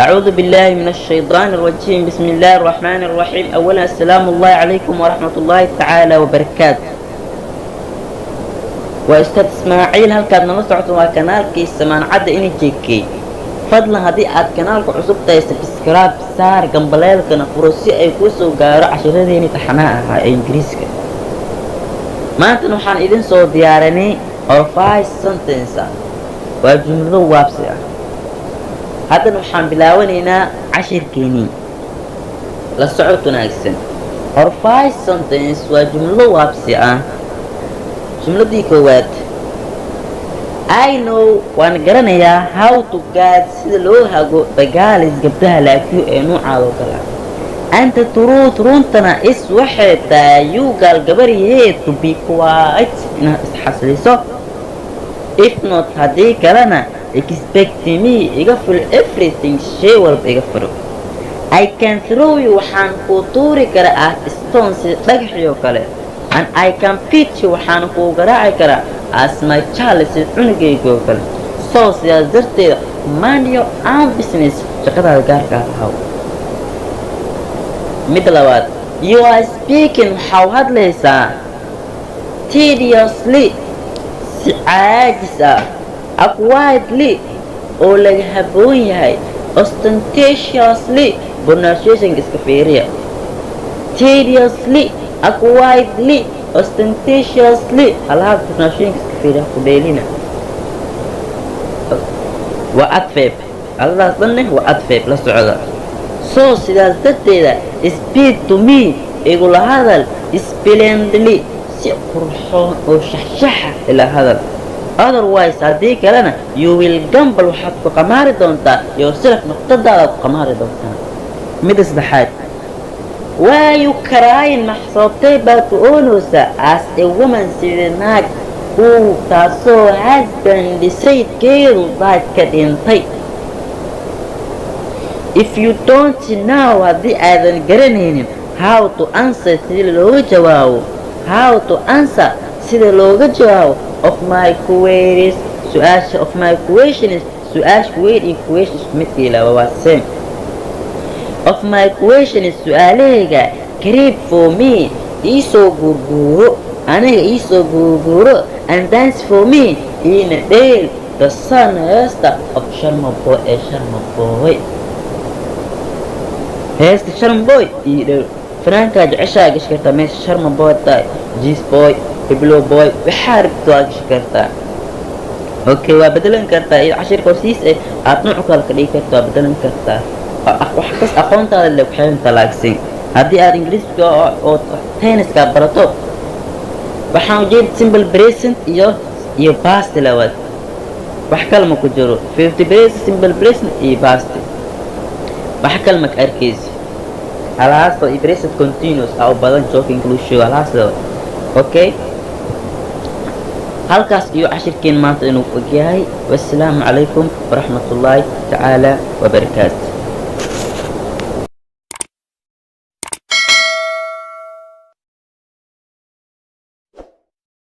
أعوذ بالله من الشيطان الرجيم، بسم الله الرحمن الرحيم. أولا، السلام الله عليكم ورحمة الله تعالى وبركاته. Waa Ustaad Ismaaciil. Halkaad nala socoto waa kanaalkii Samaancadda Inijekey. Fadlan, haddii aad kanaalka cusub tahay, subscribe saar, gambaleelkana furo si ay kuu soo gaaro cashiradeeni taxanaha ahaa ee Ingiriiska. Maantana waxaan idin soo diyaarinay five sentence ah, waa jumlado waabsi ah. Haddana waxaan bilaawanaynaa cashirkeenii. La socod wanaagsan. Five sentence waa jumlado waabsi ah. Jumladii koowaad: I know, waan garanayaa, how to guide, sida loo hago, the girls, gabdhaha, like you, ee nuucaada oo kale ah. And the truth, runtana, is, waxay tahay, you girl, gabaryahee, to be quiet, inaad isxasiliso. If not, haddii kalena, expect me, iga filo, everything, shay walba iga filo. I can throw you, waxaan kuu tuuri karaa, as stone, sida dhagaxii oo kale, and I can beat you, waxaan kuu garaaci karaa, as my child, sida cunugayga oo kale. So sidaas darteeda, mind your own business, shaqadaada gaarka ah lahaw. Midda labaad: You are speaking, waxaa u hadlaysaa, tediously, si caajis ah, awkwardly, oo laga habboon yahay, ostentatiously. Pronunciationka iska fiiriya: tediously, awkwardly, ostentatiously. Halaha pronunciationka iska fiiriya, ku dheelina. Waa adverb aladaas dhanne, waa adverb la socda. So sidaas darteeda, speak to me, igula hadal, splendidly, si qurxoon oo shaxshaxa ila hadal. Otherwise, haddii kalena, you will gamble, waxaad ku qamaari doontaa, yourself, nafsadaadaad ku qamaari doontaa. Midda saddexaad: Why you crying, max sababtay baad ku oonaysaa, as a woman, sida naag, who, taasoo, husband, saydkeedu, died, ka dhintay? If you don't know, haddii aadan garanaynin, how to answer, sida looga jawaabo, how to answer, sida looga jawaabo, of my queries, su-aasha, of my questions, su-aasha. Query iyo question isku midka ilaawa, waa same. Of my questions, su-aalahayga, creep for me, iisoo guurguuro aniga, iisoo guurguuro, and dance for me, iina dheel, the song, heesta, of Sharma Boy, ee Sharma Boy, heesta Sharma Boy ii dheel. Fanaankaa jeceshaa gashi kartaa meesha. Sharma Boy tahay, Jiis Boy, Heblo Boy, waxaa rabto waa gashi kartaa. Okay, waa bedelan kartaa iyo cashirka hosiis eh aad nooc kale ka dhigi kartaa, waa bedelan kartaa. Wax kas aqoontaada le ku xiran talaagsin. Haddii aad Ingiriiska oo tense-ka barato, waxaan ujeeda simple present iyo past labaad, wax kale ma ku jiro. Future present, simple present iyo past, wax kale ma ka arkaysi. Halahaas iyo present continuous aa u badan joking lagu sheego halahaas laba. Okay, halkaas iyo cashirkeen maanta inuu ogyahay. Wassalaamu calaykum waraxmatullaahi tacaala wabarakaatu.